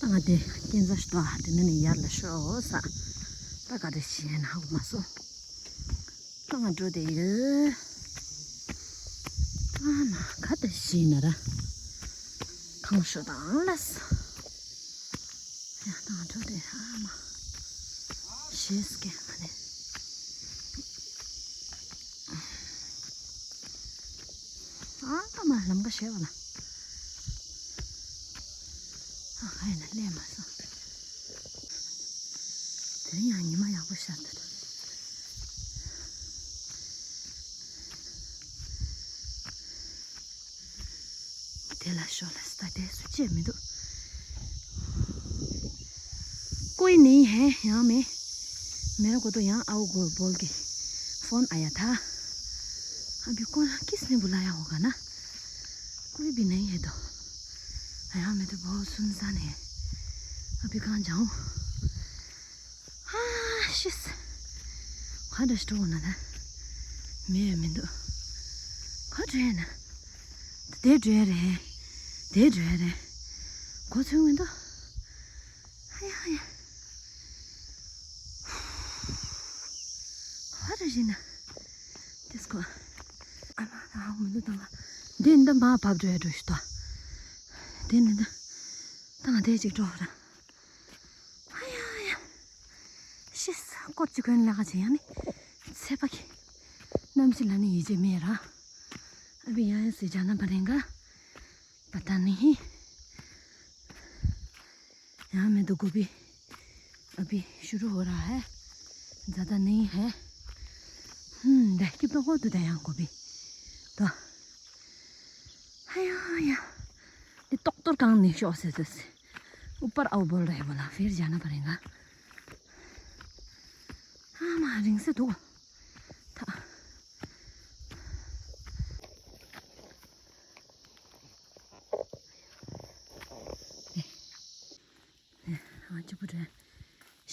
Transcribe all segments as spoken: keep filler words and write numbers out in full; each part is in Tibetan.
ང་དེ་སྐྱིན་ཚ་ཞིག་ཏོ་ཨ་དེ་ནི་ནི་ཡར་ལ་ཤོག་ས། ད་ག་རེ་བྱེད་ན་ཧ་གོ་མ་སོང་། ད་ང་འགྲོ་དེ་ཡོད། ཨ་མ་ག་དེ་བྱེད་ན་ར། གང་ཤོ་དང་ལ་ས། ཡ་ད་ང་འགྲོ་དེ་ཨ་མ། ཤེས་ཀྱི་ང་ནི། ཨ་མ་ལམ་ཁ་ཤེས་པ་ལ། ཨ་ཧའི་ན་ལས་མ་སོང་། དེ་རིང་ཡང་ཉི་མ་ཡག་པོ་ཤར་འདུག་དེ་ལ་ཤོག་ལ་སྟ་དེ་སུ་བཅད་མི་འདུག कोई नहीं है यहाँ में। मेरे को तो यहाँ आओ गो- बोल के फोन आया था। अभी कौन, किसने बुलाया होगा ना? कोई भी नहीं है तो। यहाँ में तो बहुत सुनसान है। अभी कहाँ जाऊँ? ཧ་ཤིས། ག་འདྲ་ཞིག་འགྲོ་དགོས་ན་ད། མེད་མི་འདུག་ག་འགྲོ་ཡ་ན། དེ་འགྲོ་ཡ་རེད། དེ་འགྲོ་ཡ་རེད། གོ་ཚོད་མི་འདུག་ཧ་ཡ་ཧ་ཡ། ག་འདྲ་ཞིག་ན། དེ་སྐོར། ཨ་མ་ད་ཧ་གོ་མི་འདུག་ད་ང་། འདི་འདི་མ་བབས་འགྲོ་ཡ་འགྲོ་ཞིག་ད། དེ་ནི་ད། ད་ང་དེ་ཅིག་འགྲོ་ར། ཨ་ཡ་ཡ། ཤེས། སྐོར་གཅིག་གོན་ལ་ཁ་ཆེ་ཡང་ནི། ཚེ་པ་གི། གནམ་གཤིས་ལ་ནི་ཡིད་ཆེས་མེད་ར། ཨ་བི་ཡ་ཡ་སི་ཇ་ན་པ་རེང་ག་པ་ཏ་ནི། ཡང་མེད་དུ་གོ་བི། ཨ་བི་ཤུ་རུ་ཧོ་ར་ཧེ། ཛ་ད་ནི་ཧེ། ཧུམ་ད་སྐྱིབ་ཏོ་ཧོ་དུ་ད་ཡང་གོ་བི། ད། ཧ་ཡ་ཡ། འདི་ཏོག་ཏོར་གང་ནས་ཤོག་ཟེར་ཟེར་ཟེར། ཨུ་པར་ཨའུ་བོལ་རེ་བོ་ལ་ཕིར་ཇ་ན་པ་རེང་ག་ཨ་མ་རིང་སེ་འདུག་ད། ཨ་ཅི་པུ་རེ།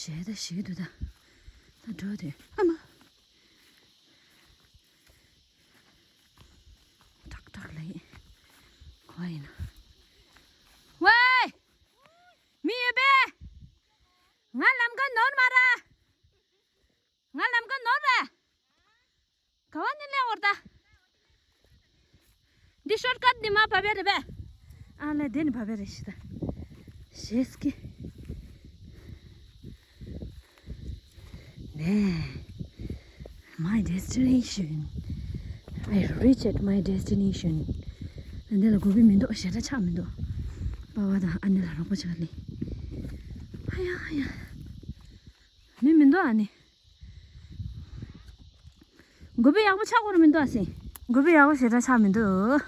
ཞེ་ད་ཞེ་འདུག་ད། ད་འགྲོ་དེ་ཨ་མ། ཏག་ཏག་ལས། གོ་ཡིན་ན། ཝེ། མི་ཡོད་པས། ང་ལམ་ཁ་ནོར་མ་ར། ང་ལམ་ཁ་ནོར་ར། ག་བ་ནི་ལས་འོར་ད། འདི་ཤོར་ཀཊ་འདི་མ་བབས་ཡ་རེད་པས། ཨ་ལས་དེ་ནི་བབས་ཡ་རེད་ཤི་ད། ཞེས་ཀི། ནས། My destination. I reached my destination. འདི་ལ་གོ་བི་མི་འདུག་ཞེ་དྲག་ཆགས་མི་འདུག་པ་བ་དང་ཨ་ནེ་ལ་རོགས་པ་བྱ་ལེ། ཧ་ཡ་ཧ་ཡ། མི་མི་འདུག་ཨ་ནེ། གོ་བི་ཡག་པོ་ཆགས་ཀྱི་མི་འདུག་ཨ་སེ། གོ་བི་ཡག་པོ་ཞེ་དྲག་ཆགས་མི་འདུག་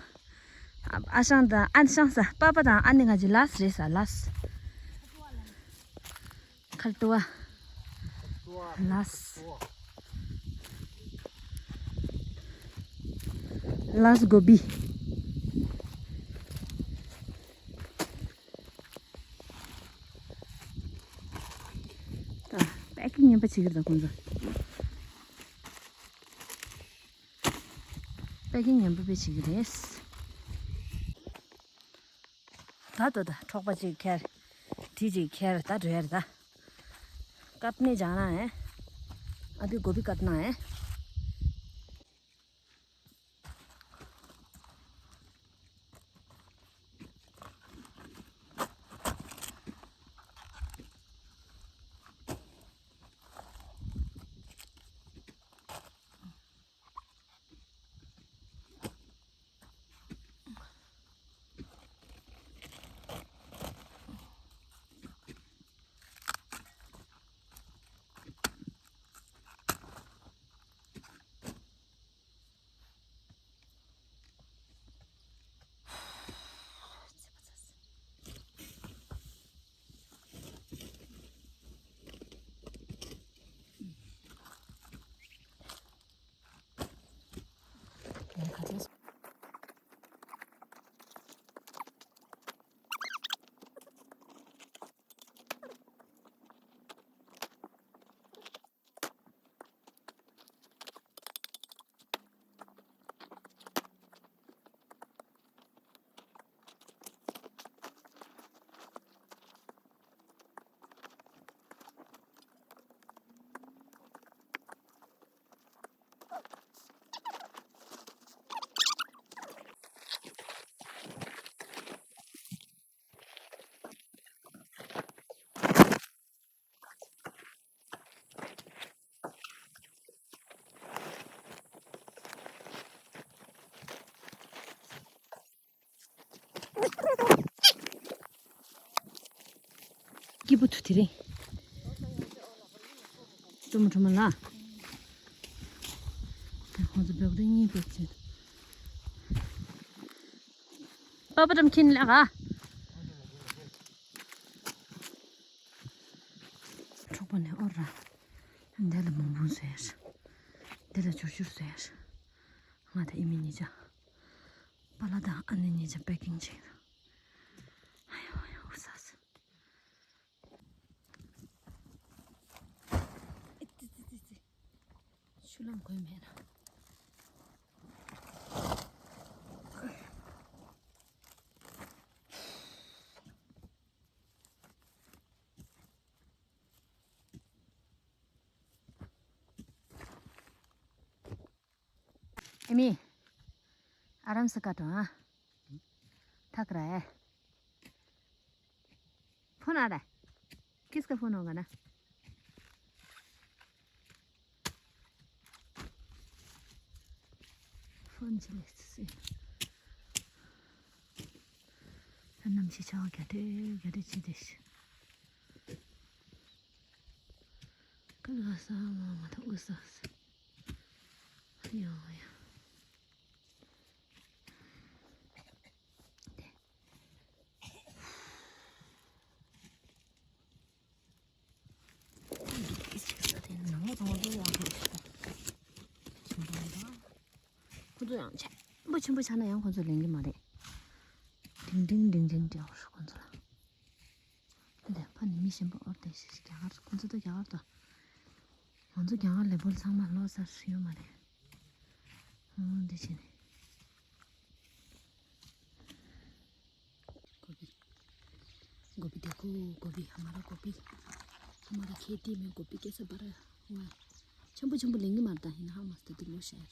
ཨ་ཞང་དང་ཨན་ཞང་ས་པ་པ་དང་ཨ་ནེ་ང་ཅི་ལས་རེད་ས་ལས། ཁར་ཏུ་བ། ལས། ལས་གོ་བི། ད་པེ་ཀིང་ངན་པ་བྱེད་ཀྱི་རེད་ད་ཁོང་ཚོ། པེ་ཀིང་ངན་པ་དཔེ་བྱེད་ཀྱི་རེད། ད་ད་ད་འཕྲོག་པ་ཅིག་ཁྱེར། དྲི་ཅིག་ཁྱེར་ད་འགྲོ་ཡ་རེད་ད། ཀཊ་ནི་ཇ་ན་ཨེ། ཨ་བི་གོ་བི་ཀཊ་ན་ཨེ། སྐྱིད་པོ་ཐུ་དེ་རིང་། ཀྲུ་མོ་ཀྲུ་མོ་ལ། ཁོང་ཚོ་བོད་རིགས་གཉིས་བོད་ཆེན། པ་པ་ཏམ་ཁིན་ལ་ག་འཕྲོག་པ་ནས་ཨོ་ར། འདི་ལ་མང་པོ་ཟེར། འདི་ལ་ཆུར་ཆུར་ཟེར། ང་དང་ཨི་མི་གཉིས་ཆ། པ་ལ་དང་ཨ་ནེ་གཉིས་ཆ་པེ་ཀིང་བྱེད། ཨ་ཡོ་ཨ་ཡོ་ཨུ་ས་ས། ཆུ་ལམ་གོས་མེད་ན། ཨེ་མི། ཨ་རམ་ས་ཀ་ཏོ་ཨ། ཐག་ར་ཨེ། ཕོ་ན་ར། ཁིས་ཀ་ཕོ་ནོ་ག་ན། ཕོན་ཆེ་ལེ་སི། ཨ་ནམ་ཆི་ཆ་ག་ཏེ་ག་ཏེ་ཆི་ཏེ་ཤི། ཀ་ལ་ས་མ་མ་ཐོ་ཨུ་ས་ས། ཡོ་ཡོ། ཁོ་ཚོ་ཡང་ཆེན་པོ་ཆེན་པོ་ཆགས་ན་ཡང་ཁོ་ཚོ་ལེན་གི་མ་རེད། ཏིང་ཏིང་ཏིང་ཏིང་ཏིང་ཁོ་ཚོ་ལ། འདི་ཕ་ནི་མི་གཞན་པ་ཨོར་དེ་ཞིག་རྒྱ་གར་ཁོ་ཚོ་ད་རྒྱ་གར་ད། ང་ཚོ་རྒྱ་གར་ལས་འབོར་ཚང་མ་ལོ་སར་ཡོད་མ་རེད། ཨོ་འདི་བྱས་ནས། गोभी। गोभी देखो, गोभी, हमारा गोभी, हमारी खेती में गोभी कैसे भरा हुआ है। ཆེན་པོ་ཆེན་པོ་ལེན་གི་མ་རེད་ད། ཧི་ན་ཧ་མ་སྟེ་དུ་མོ་ཤར།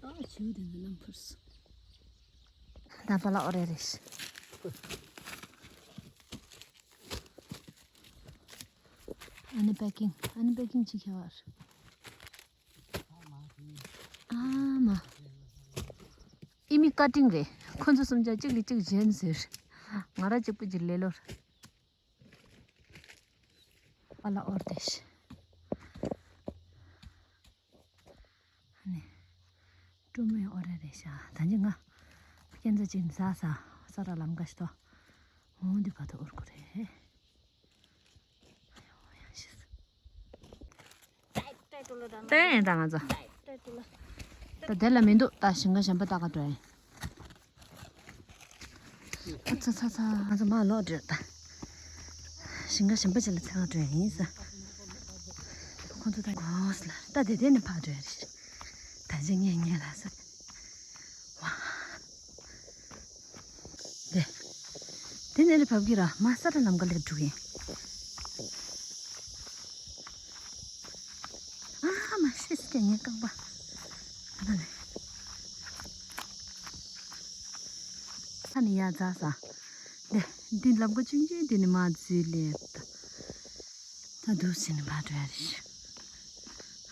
ཨ་ཆུ་དེ་ནི་ནམ་ཕུར་སོང་། ད་པ་ལ་ཨོ་རེ་རེ་ཤི། ཨ་ནི་པེ་ཀིང་། ཨ་ནི་པེ་ཀིང་ཅི་ཁྱེར་བ་རེད། ཨ་མ། ཨི་མི་ཀ་ཏིང་རེད། ཁོ་ཚོ་གསུམ་ཆ་གཅིག་ལ་གཅིག་གཞན་ཟེར། ང་ར་གཅིག་པུ་གཅིག་ལེ་ལོར། པ་ལ་ཨོར་དེ་ཤི། ཨ་ནི། ཀྲུ་མོའི་ཨོ་རེ་རེད་ཤག་ད་ནི་ང་། སྐྱེན་ཚ་ཅིན་ཟ་ས། ས་ར་ལམ་ག་ཤི་ཏོ། འོང་འདི་བ་ཏོ་ཨོར་གོ་རེད། ཨ་ཡོ་ཡ་ཤི་ས། ཏན་ད་ང་ཚོ། ད་དེ་ལ་མི་འདུག་ད་ཞིང་ཁ་གཞན་པ་ལྟ་ག་འགྲོ་ཡིན། ཨ་ཚ་ཚ་ཚ། ང་ཚོ་མ་ལོག་འགྲོ་ད། ཞིང་ཁ་གཞན་པ་ཅིག་ལ་འཚོལ་ག་འགྲོ་ཡིན་ས། ཁོང་ཚོ་ད་གོང་ས་ལ་ད་དེ་དེ་ནས་ཕར་འགྲོ་ཡ་རེད། ད་ཅི་ངས་ངས་ལ་ས། ཝ། དེ། དེ་ནས་ལས་བབས་ཀྱི་ར་མ་ས་ར་ལམ་ཀ་ལས་འགྲོ་གི་ཡིན། ཨ་མ་ཤེས་ཀྱི་ངའི་རྐང་པ། ཨ་ནི། ཨ་ནི་ཡ་ཛ་ས། དེ། འདི་ལམ་ཀ་ཆུང་ཆུང་དེ་ནི་མ་འཛུལ་ལེ། ད་འདུག་ཟིན་ནི་མ་འགྲོ་ཡ་རེད།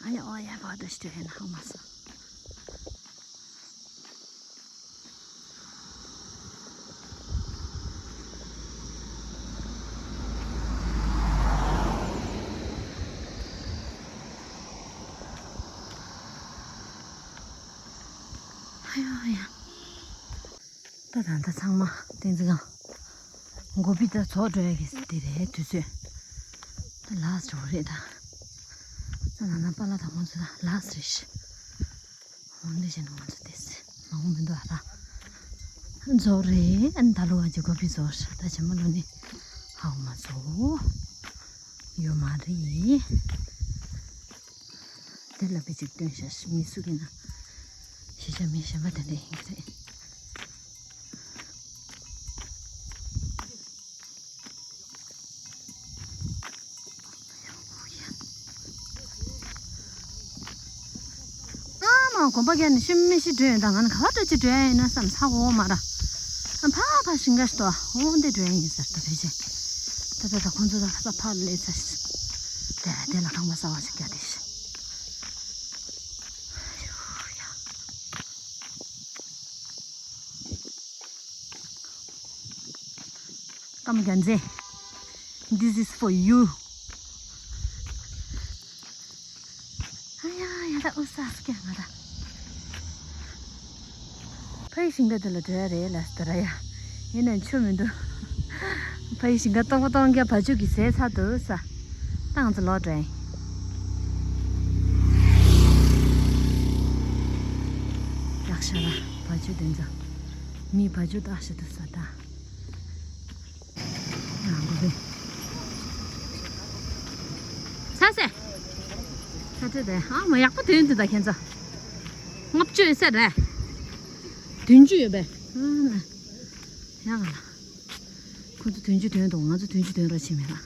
ཨ་ཡ་ཨོ་ཡ་བ་དོ་ཤི་འགྲོ་ཡ་ན་ཧ་མ་ས། ཨ་ཡ་ཨ་ཡ། ད་ད་ད་ཚང་མ་བསྟན་འཛིན་གང་། མགོ་པི་ད་ཚོགས་འགྲོ་ཡ་གི་དེ་རེད་དུས་ཚོད། ད་ལཱ་སི་ཊི་རེད་ད། ད་ན་ན་པཱ་ལགས་དང་ཁོང་ཚོ་ད་ལཱ་སི་ཊི་རེད་ཤག་འོ་འདི་བྱས་ན་ང་ཚོ་ཏེས་མང་པོ་མི་འདུག་ཨ་ར། རྫོགས་རེད། ཨ་ནི་ད་ལོ་བ་ཅིག་གོ་ཕི་རྫོགས་ཤག་ད་བྱེ་མ་ལོ་ནི་ཧའོ་མ་རྫོགས་ཡོད་མ་རེད། དེ་ལ་བེ་ཅིག་སྟོན་ཤག་མི་སུ་གི་ན་ཤི་ཤ་མི་ཤ་མ་དེ་འདྲ་ཡིན་གི་རེད། ཨ་མ་གོམ་པ་བརྒྱབ་ནས་ཤི་མི་ཤི་འགྲོ་ཡོང་ད། ང་ནི་ག་བ་འགྲོ་ཅི་འགྲོ་ཡ་ཡིན་ན་བསམ་ཚ་གོ་མ་ར། ཨ་ཕ་ཕ་ཞིང་ཁ་ཞིག་ཏོ་འོ་འདི་འགྲོ་ཡ་ཡིན་ཟེར་ད་བེ་ཅིག་ད་ད་ད་ཁོང་ཚོ་ད་ས་ཕ་ལས་ཚ་ཤི། དེ་དེ་ལ་ཁང་པ་གསར་བ་ཞིག་བརྒྱབ་དེ་ཤི། སྐམ་རྒྱ་མཚན། This is for you. ཨ་ཡ་ཡ་ད་ཨུ་ས་སི་ཀྱ་ང་ད། ཕ་ཡི་ཞིང་ཁ་དེ་ལ་འགྲོ་ཡ་རེད་ལ་ཟེར་ར་ཡ། ཡིན་ནའི་ཆུ་མི་འདུག་ཕ་ཡི་ཞིང་ཁ་སྟོང་པ་སྟོང་རྐྱང་བ་ཕྱུགས་ཀྱིས་ཟས་ཚར་འདུག་ས། ཏང་ཙི་ལོག་འགྲོ་ཡིན། ཡག་ཤ་ལ་བ་ཕྱུགས་དེ་ཚོ། མི་བ་ཕྱུགས་ཏག་ཤ་འདུག་ས་ད། ས་སེ། ས་ཏེ་ཏེ་ཨ་མ་ཡག་པོ་དོན་དུ་ད་ཁྱེད་ཚོ། ལྔ་བཅུ་ཡོད་ས་རེད། བདུན་ཅུ་ཡོད་པས། ཨ་ན། ཡག་ལ། ཁོ་ཚོ་བདུན་ཅུ་དོན་དུ་ང་ཚོ་བདུན་ཅུ་དོན་རོགས་བྱེད་མེད་ལ།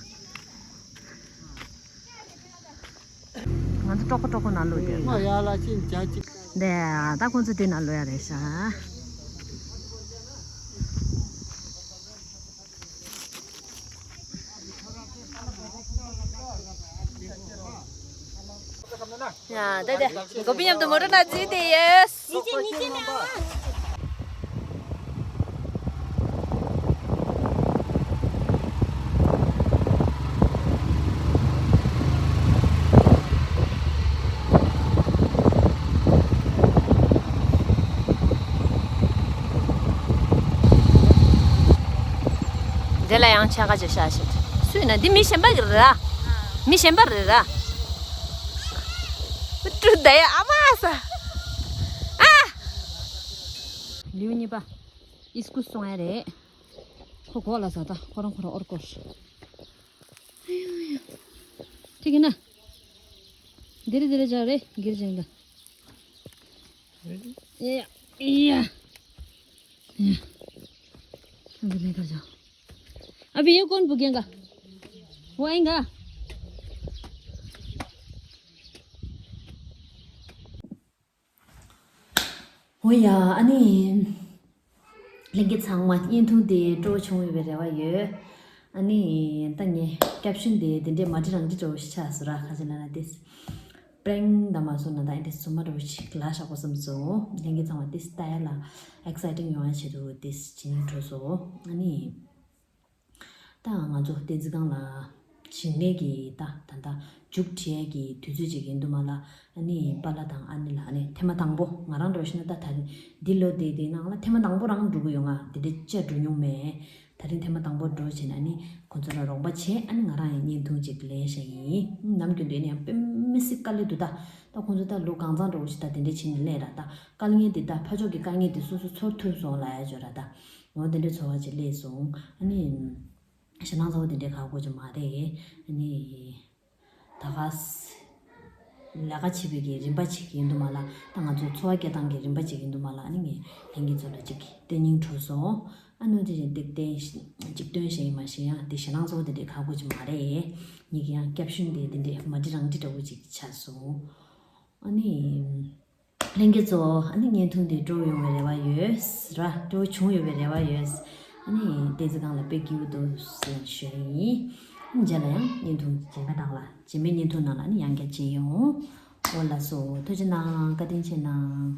ང་ཚོ་ཀྲོག་པོ་ཀྲོག་པོ་ནང་ལོག་དེ། ང་ཡར་ལ་ཕྱིན་བྱ་གཅིག་འདི་ད་ཁོང་ཚོ་དེ་ནང་ལོག་ཡ་རེད་ཤག་ཡ་ད་ད་གོ་པི་མཉམ་དུ་མོ་ཊ་ནང་འཛུལ་བསྡད་ཡོད། འདི་ལ་ཡང་ཆ་ག་ཅིག་བཞག་ཤིག་སུས་ན་འདི་མི་གཞན་པ་གི་རེད་ར། མི་གཞན་པ་རེད་ར། ཀྲུ་ད་ཡ་ཨ་མ་ས། ཨ། ལིའུ་གཉིས་པ། ཨིས་ཀུ་སོང་ཡ་རེད། ཁོ་གོ་ལ་ས་ད་ཁོ་རང་ཁོ་རང་ཨོར་ཀོར། ཨ་ཡོ་ཡོ། ཐིག་གི་ན། དེ་རེད་དེ་རེད་ཇ་རེད་གིར་ཇ་ཡིན་ད། ཨེ་ཡ། ཨེ་ཡ། ཨེ་ཡ། ཨ་བི་ལེ་ཀར་ཇ། अभी ये कौन भुगेगा? वो आएगा? འོ་ཡ། ཨ་ནི། ལྷན་རྒྱས་ཚང་མ་བརྙན་ཐུང་དེ་སྤྲོ་བོ་བྱུང་ཡོད་པའི་རེ་བ་ཡོད། ཨ་ནི། ད་ངས་ཀེབ་ཤོན་དེ་དེ་འདྲའི་མ་འདྲི་རང་འདྲི་འདྲ་བོ་ཞིག་ཆགས་སོང་ར། ཁ་ཅིག་ན་ན་དེ། པྲེང་ད་མ་སོང་ན་ད་ཨེ་འདྲ་སུ་མ་འདྲ་བོ་ཞིག་ལ་བཞག་པ་བསམ་སོང་། ལྷན་རྒྱས་ཚང་མ་དེ་ལྟ་ཡ་ལ་ཨེག་སའི་ཊིང་ཡོང་ཡ་ཆེད་དུ་དེ་བྱེད་སྙིང་བྲོ་སོང་། ཨ་ནི། ད་ང་ཚོ་བསྟན་འཛིན་སྒང་ལ་ཞིང་ལས་ཀྱི་ད་ད་ལྟ་མཇུག་སྒྲིལ་ཡས་ཀྱི་དུས་ཚོད་ཅིག་ཡིན་དུས་མ་ལ། ཨ་ནི་པཱ་ལགས་དང་ཨ་ནེ་ལགས་ཨ་ནི་ཐེངས་མ་དང་པོ་ང་རང་འདྲ་བོ་ཞིག་ན་ད་ད་འདི་ལོ་དེ་དེའི་ནང་ལ་ཐེངས་མ་དང་པོ་རང་འགྲོ་གི་ཡོང་ང་། དེ་འདྲའི་ཅིག་འགྲོ་མྱོང་མེད། ད་རིང་ཐེངས་མ་དང་པོ་འགྲོ་བྱས་ནས་ཨ་ནི་ཁོང་ཚོ་ལ་རོགས་པ་བྱས། ཨ་ནི་ང་རང་ཡང་བརྙན་ཐུང་ཅིག་ལེན་བཞག་ཡིན། ནམ་རྒྱུན་དུ་ཨ་ནི་ཡང་དཔེ་མི་སྲིད་དཀའ་ལས་འདུག་ད་ད་ཁོང་ཚོ་ད་ལོ་གང་ཚང་འགྲོ་བོ་ཞིག་ད་དེ་འདྲའི་བྱས་ནས་སླེབས་ར། ད་དཀའ་ངལ་དེ་ད་ཕར་ཕྱོགས་ཀྱི་དཀའ་ངལ་དེ་སོ་སོ་ཚོར་ཐུབ་སོང་ལབ་ཡ་བརྗོད་ར། ད། འོ་དེ་འདྲའི་ཚོར་བ་ཅིག་སླེབས་སོང་། ཨ་ནི། ཞེད་སྣང་ཚ་བོ་དེ་འདྲའི་ག་གོ་ཅིག་མ་རེད། ཨ་ནི། ད་ག་ས། ལས་ཀ་བྱེད་པའི་གི་རིམ་པ་ཅིག་ཡིན་དུས་མ་ལ། ད་ང་ཚོ་འཚོ་བ་སྐྱེལ་སྟངས་ཀྱི་རིམ་པ་ཅིག་ཡིན་དུས་མ་ལ། ཨ་ནི་ངས་ལྷན་རྒྱས་ཚོ་ལ་ཅིག་བསྟན་སྙིང་བྲོ་སོང་། ཨ་ནི་ཅིག་ཅིག་བསྟན་ཅིག་སྟོན་བཞིན་ཡིན་མ་ཤེས་ཡང་དེ་ཞེད་སྣང་ཚ་བོ་དེ་འདྲའི་ག་གོ་ཅིག་མ་རེད། ངེད་ཀྱི་ཡང་ཀེབ་ཤོན་དེ་དེ་འདྲའི་མ་འདྲི་རང་འདྲི་འདྲ་བོ་ཅིག་ཆགས་སོང་། ཨ་ནི། ལྷན་རྒྱས་ཚོ། ཨ་ནི་བརྙན་ཐུང་འདི་སྤྲོ་བོ་ཡོང་བའི་རེ་བ་ཡོད་ར། སྤྲོ་བོ་བྱུང་ཡོད་པའི་རེ་བ་ཡོད། ཨ་ནི་བསྟན་འཛིན་སྒང་ལ་དཔེ་སྐྱིད་པོ་འདུག་ཟེར་ཞུ་ཡ་ཡིན། རྗེས་ལ་ཡང་བརྙན་ཐུང་རྗེས་མའི་ནང་ལ། རྗེས་མའི་བརྙན་ཐུང་ནང་ལ་ཨ་ནི་ཡང་བསྐྱར་མཇལ་ཡོང་། འོ་ལགས་སོ། ཐུགས་རྗེ་གནང་། བཀའ་དྲིན་ཆེ་གནང་།